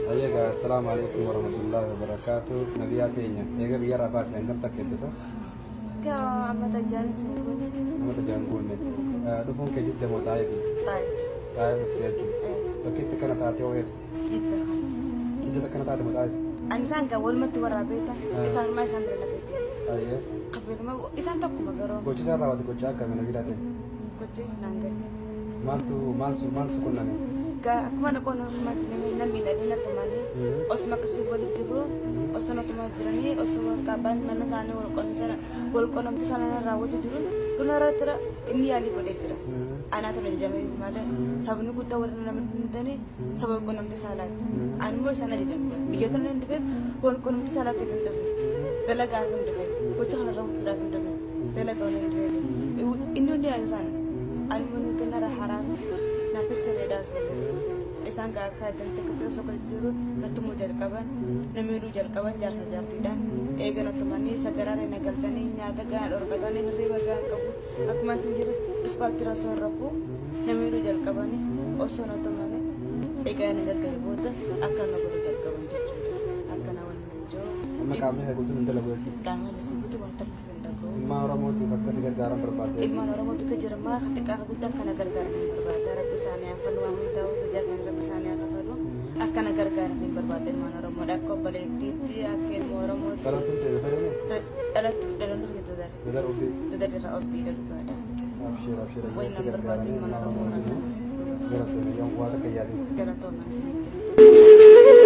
Hayyee egaa assalaamu alaikum warahmatullaahi wabarakaatu. Nabiyaa teenya eega biyyarraa baate hangam takka eebbisa? Gaa amma tajaan isin kun. Nama tajaan guunne. Dhufuun kee Jidda moo Xaa'ifi? Xaayif. Xaa'if dhufte jechuudha. Bakki itti kana taatee hoo eessa? Jidda. Jidda akkana taate moo Xaa'ifi? Ani isaan gaa walumatti waraabeeta. Isaan maa isaan bira lafeetti. Hayyee. Qabeetuma isaan tokkuma garuu. Gochi isaan raawwate gocha akkamii Nabiilaa teenya? Gochi naan gadi. Maaltu maal su maal su qunname? Gaa akkuma na qunnammas na miidhanii na tumanii osuma akkasii walitti jirru osoo na tumaa jiranii osoo qabbaan mana isaanii wal qunnamtii sana raawwatu jiru dhuma irratti inni yaalii godhee jira. Anaatu na jajamee malee sabni guddaa warra nama dhintanii saba wal qunnamtii saalaati. Ani immoo isaan ajajamte. Biyya kana hin dhufeef wal qunnamtii saalaatiif hin dhufe. Dalagaaf hin dhufe. Gocha kana raawwachuudhaaf hin dhufe. Dalagaa hin dhufe. Inni hundi yaadu sana. Ani immoo nuti nara haraam naafis sirreedhaa sirreedha. Isaan gaa akka addatti akkasii osoo kan jiru nattumuu jalqaban na miidhuu jalqaban jaarsa jaartiidhaan eega nattumanii sagaraarra na galchanii nyaata gahaa dhorkatanii hirriba gahaa qabu akkuma isin jiru ispaaltiirra osoo rafu na miidhuu jalqabanii osoo nattumanii egaa na gargaaru booda akka na godhu jalqaban jechuudha. Akkana waliin jiru. Amma qaamni kee guutuun hin dalagu jechuudha. Qaamni kee guutuu waan takka hin dhaga'u. Ilmaan Oromootiif akka si gargaaran barbaadde. Ilmaan Oromoo bikka jiran maa kan xiqqaa kan guddaa akkana gargaaran hin barbaada. Rabbi isaanii haa kafalu waan hundaa'u hojjaa isaanii rabbi isaanii haa kafalu. Akkana gargaaran hin barbaada ilmaan Oromoodha. Akka obboleettiitti akka ilma Oromootti. Dhalattuun ta'e dadar Dhalattu dhalannu kiyya dadar. Dadar obbii. Dadar irraa obbii dhugaadha. Abshir abshir Wayii si nan barbaadu gargaaran ilmaan ilmaan Oromoo Oromootiin galatoomii yoon waa takka yaadin. Galatoomaa isinitti.